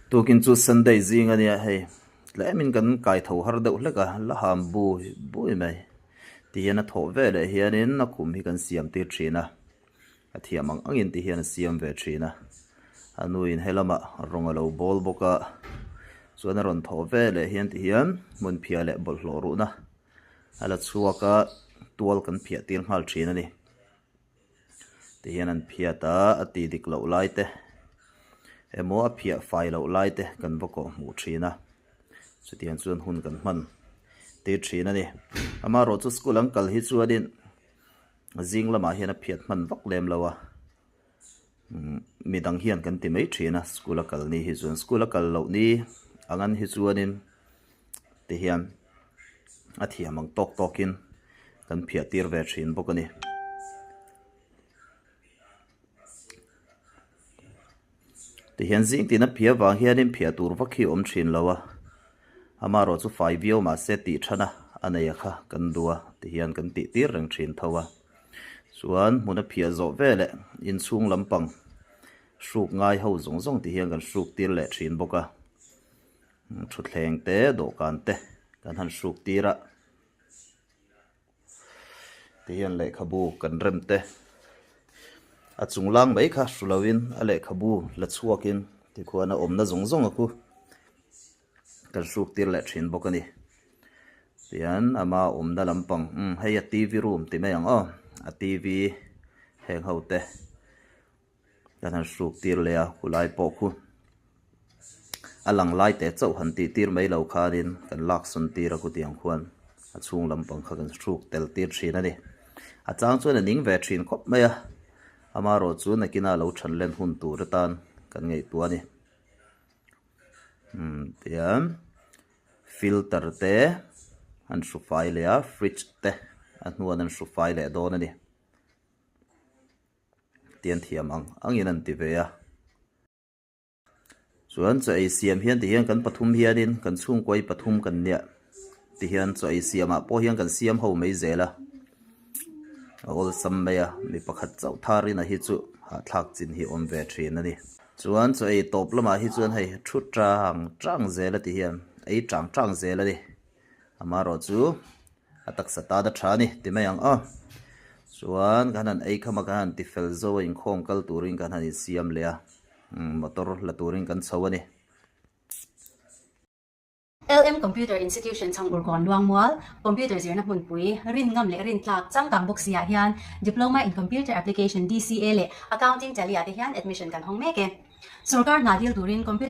Tukin chu Sunday zing a nia hei, tlemin kan kai tho har deuh hlek a, la ham bui bui mai. Tihian a thawh ve leh hianin a khum hi kan siam tir thin a, a thiam ang angin ti hian a siam ve thin a. A nuin helamah rawng a lo bawl bawk a, chuan a rawn thawh ve leh hian tihian hmun phiah leh bawlhhlawh ruhna a la chhuak a, tual kan phiah tir nghal thin a ni. Ti hian an phiat a, a ti dik loh lai te emaw a phiah fai loh lai te kan va kawh hmuh thin a, chutiang chuan hun kan hman tir thin a ni. Amaherawh chu school an kal hi chuanin zing lamah hian a phiat hman vak lem lo a, midang hian kan ti mai thin a school a kal ni hi chuan school a kal loh ni ang an hi chuanin ti hian a thiam ang tawk tawkin kan phiah tir ve thin bawk a ni. Ti hian zing tina phiah vang hianin phiah tur vak hi awm thin lo a, amaherawh chu fai viau mahse tih than a a nei a kha kan duh a ti hian kan tih tir reng thin tho a. Chuan hmun a phiah zawh veleh inchhung lampang hruk ngai ho zawng zawng ti hian kan hruk tir leh thin bawk a. Thutthleng te dawhkan te kan han hruk tir a ti hian lehkhabu kan rem te a chung lang mai kha hru lo in a lehkhabu la chhuak in tikhuan a awmna zawng zawng a khu kan hruk tir leh thin bawk a ni tihian ama awmna lampang umm hei a T V room ti mai ang aw a T V heng ho te. Kan han hruk tir leh a, khulai pawh khu a lang lai teh chauh han tih tir mai lo khanin kan lak sawn tir a khutiang khuan a chhung lampang kha kan hruk tel tir thin a ni. A chang chuan a ning ve thin khawp mai a, amaherawh chu nakina lo than len hun tur atan kan ngaihtuah a ni. Umm tihian filter te an hru fai leh a, fridge te a hnuan an hru fai leh dawn a ni. Tian thiam ang angin an ti ve a. Chuan chaw ei siam hian tihian kan pathum hianin kan chhungkaw hi pathum kan nia tihian chaw ei siamah pawh hian kan siam ho mai zel a. A awlsam mai a, mi pakhat chauh tharin a hi chu hahthlak chin hi awm ve thin a ni. Chuan chaw ei tawp lamah hi chuan hei thu tang tang zel a tihian ei tang tang zel a ni. Amaherawh chu a taksa tan a tha a ni ti mai ang aw. Chuan kan han ei kham a kan han ti fel zo a inkhawm kal turin kan han insiam leh a motor la turin kan chho a ni. LM Computer Institution Chhangurkawn Luangmual, Computer zirna hmunpui, Rinngam leh Rintlak changkang bawk siah hian Diploma in Computer Application, DCA, leh Accounting Tally ah te hian admission kan hawng mek e. Sorkar hna dil turin Computer.